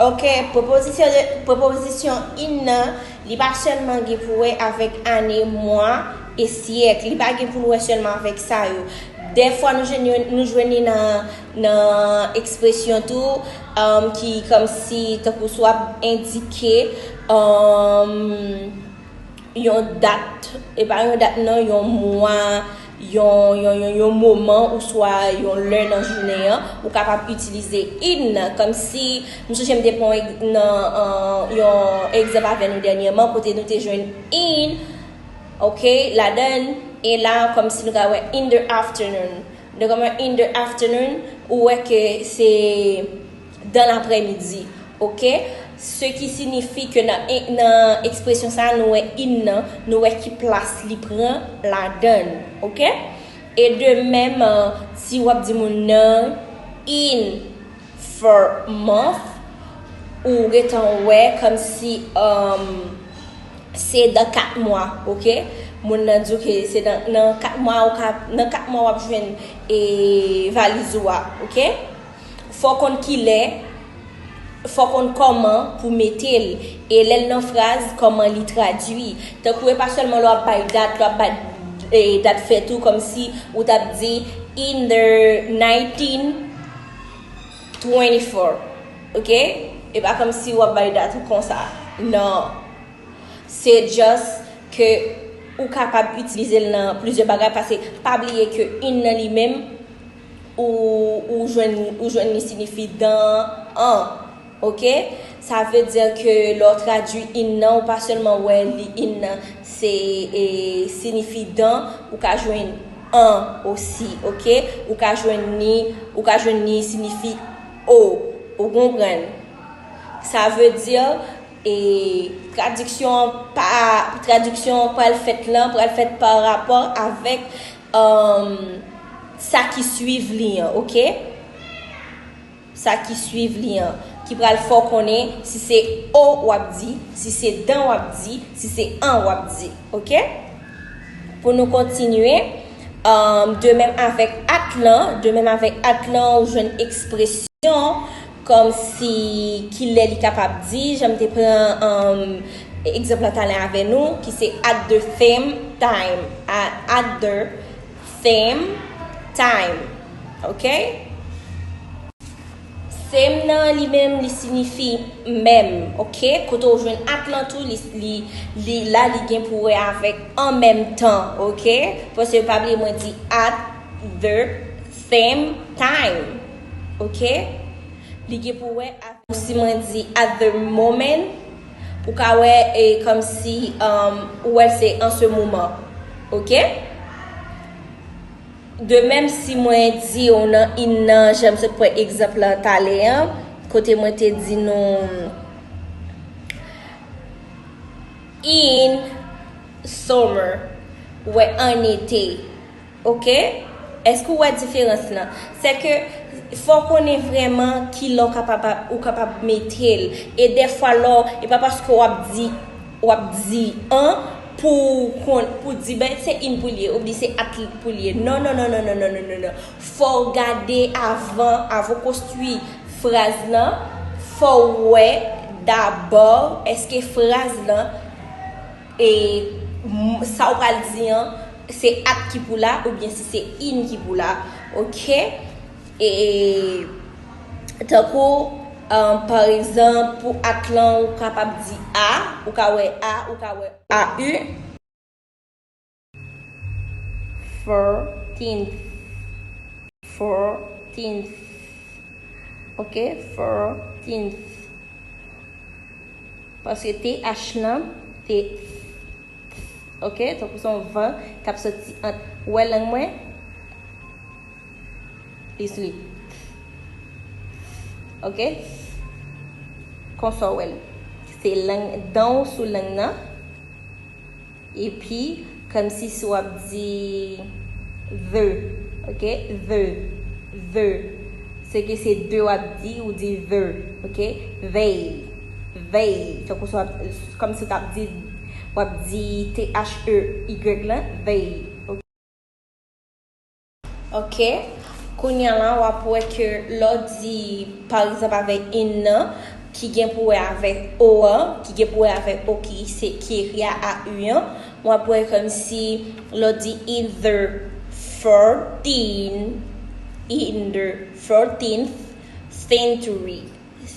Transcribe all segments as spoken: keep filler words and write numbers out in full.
Ok, prepozisyon, prepozisyon in nan, li pa sèlman gen pou wè avèk ane, mwa e syèk. Li pa gen pou l wè sèlman avèk sa yo. Dèfwa nou jwenn, nou jwenn li nan, nan ekspresyon tou, um, ki kòmsi tankou swa ap endike, um, yon dat, e pa yon dat non, yon mwa, yon, yon, yon, yon moman oswa yon lè nan jounen an, ou kapab itilize in nan. Kòmsi, m sonje m te pran yon, yon egzanp avè nou dènyèman, kote nou te jwenn in, ok, ladan l, e la, kòmsi nou ka wè in the afternoon. Donk, kòman in the afternoon, ou wè ke se dans l'après-midi, ok? Ce qui signifie que nan, nan ekspresyon sa a, nou wè in nan, nou wè ki plas li pran ladan l, ok? E de menm, si w ap di moun nan in four month, ou gentan wè kòmsi, um, se dan kat mwa, ok? Moun nan di w ke se nan, nan kat mwa, ou ka, nan kat mwa w ap jwenn e valiz ou a, ok? Fò w konn kilè, fò w konn kòman pou mete l, e lè l nan fraz, kòman li tradui. Tankou e pa sèlman lè w ap bay dat, lè w ap bay e, dat fèt ou, kòmsi ou t ap di in the nineteen twenty-four, ok? E pa kòmsi w ap bay dat ou konsa. Non. Se just ke ou kapab itilize l nan plizyè bagay, paske pa bliye ke in nan li menm, ou, ou jwenn, ou jwenn li siyifi dan an, ok? Sa vle di ke lè w tradui in nan, ou pa sèlman wè li in nan, se, e, siyifi dan, ou ka jwenn an osi, ok? Ou ka jwenn ni, ou ka jwenn ni siyifi o, ou konprann? Sa vle di, e, tradiksyon pa, tradiksyon pral fèt lan, pral fèt pa rapò avèk, um, sa ki swiv li an, ok? Sa ki swiv li an, ki pral fè w konnen si se o w ap di, si se dan w ap di, si se an w ap di, ok? Pou nou kontinye, um, de menm avèk at lan, de menm avèk at lan, ou jwenn ekspresyon kòmsi kilè li kapab di, jan m te pran, um, egzanp lan talè avè nou, ki se at the same time, at, at the same time, ok? Same nan li menm, li siyifi menm, ok? Kote w jwenn at lan tou, li, li, li la, li gen pou wè avèk an menm tan, ok? Paske pa bliye mwen di at the same time, ok? Li gen pou wè avèk, si mwen di at the moment, ou ka wè, e, kòmsi, um, ou wè se en ce moment, ok? De menm si mwen di w nan in nan, jan m sot pran egzanp lan talè an, kote mwen te di nou in summer, ou wè an ete, ok? Èske w wè diferans lan? Se ke fò w konnen vrèman kilè w kapab, ou kapab mete l. E dèfwa lè w, e pa paske w ap di, w ap di an pou w konn, pou di, ben, se in pou l ye, oubyen se at pou l ye. Non, non, non, non. Fò w gade avan, avan w konstwi fraz lan, fò w wè dabò èske fraz lan, e, m, sa w pral di an, se at ki pou la, oubyen si se in ki pou la, ok? E, tankou, um, pa egzanp, pou at lan, ou kapab di a, ou ka wè a, ou ka wè a u. Fourteenth. Fourteenth. Ok, fourteenth. Paske T H lan, te, ok, tankou se yon van k ap soti ant, ou wè lang mwen? Li sou li. Ok? Konsa w wè l. Se lang, dan w sou lang nan. Epi, kòmsi si w ap di the. Ok? The. The. Se ke se de w ap di, ou di the. Ok? They. They. Tankou si w ap, kòmsi w t ap di, w ap di T H E Y lan, they. Ok? Kounye a la, w ap wè ke lè w di, pa egzanp, avèk in nan, ki gen pou wè avèk o an, ki gen pou wè avèk o ki se ki ekri a A U an, w ap wè kòmsi lè w di either fourteen, in the fourteenth century,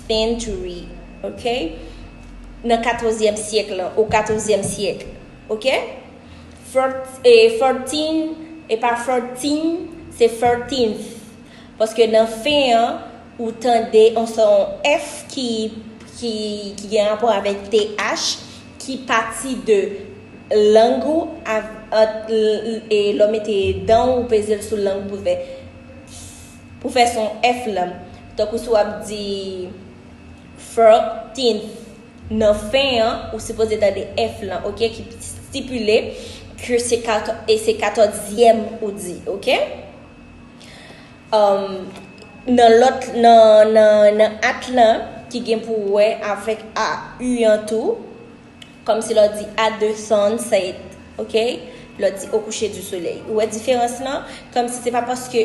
century, ok? Nan katòzyèm syèk lan, o katòzyèm syèk, ok? Fourteen, e pa fourteen, se fourteenth. Paske nan fen an, ou tande yon son F ki, ki, ki gen rapò avèk T H, ki pati de lang ou, e lè w mete dan ou peze l sou lang pou fè, pou fè son F lan. Tankou si w ap di fourteenth, nan fen an, ou sipoze tande F lan, ok, ki stipile ke se katò-, e se katòzyèm ou di, ok? Um, nan lòt, nan, nan, nan at lan, ki gen pou wè avèk A U an tou, kòmsi lè w di at the sunset, ok? Lè w di au coucher du soleil. Ou wè diferans lan? Kòmsi se pa paske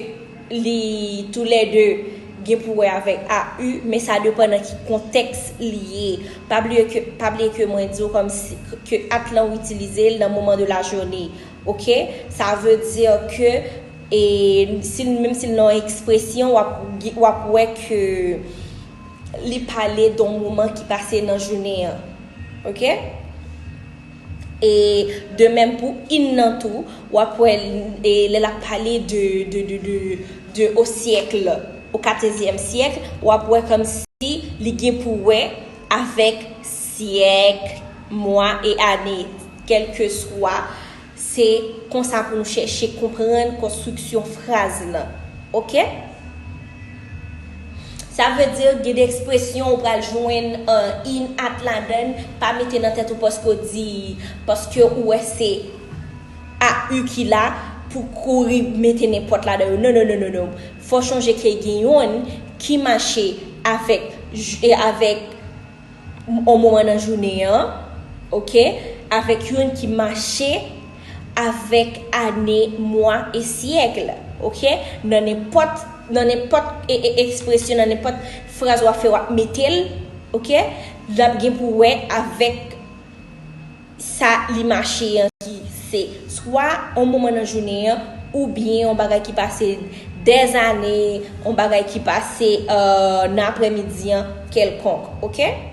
li toulède gen pou wè avèk A U, men sa depann nan ki kontèks li ye. Pa bliye ke, pa bliye ke mwen di w kòmsi ke at lan ou itilize l nan moman de la journée. Ok? Sa vle di ke, e, si, menm si l nan yon ekspresyon, w ap, w ap wè ke li pale de yon moman ki pase nan jounen an. Ok? E de menm pou in nan tou, w ap wè, e, lè l ap pale de, de, de, de, de o syèk, o katòzyèm syèk, w ap wè kòmsi li gen pou wè avèk syèk, mwa e ane, kèlkeswa. Se konsa pou nou chèche konprann konstriksyon fraz lan. Ok? Sa vle di, gen de ekspresyon ou pral jwenn, uh, in, at ladan, pa mete nan tèt ou paske w di, paske ou wè se A U ki la pou kouri mete nenpòt ladan yo. Non, non, non, non, non. Fò w chonje ke gen youn ki mache avèk, j-, e avèk yon moman nan jounen an, ok, avèk youn ki mache avèk ane, mwa e syèk, ok, nan nenpòt, nan nenpòt e, e, ekspresyon, nan nenpòt fraz w ap fè, w ap mete l, ok, l ap gen pou wè avèk sa li mache an, ki se swa yon moman nan jounen an, oubyen yon bagay ki pase dèzane, yon bagay ki pase, euh, nan aprèmidi an kèlkonk, ok?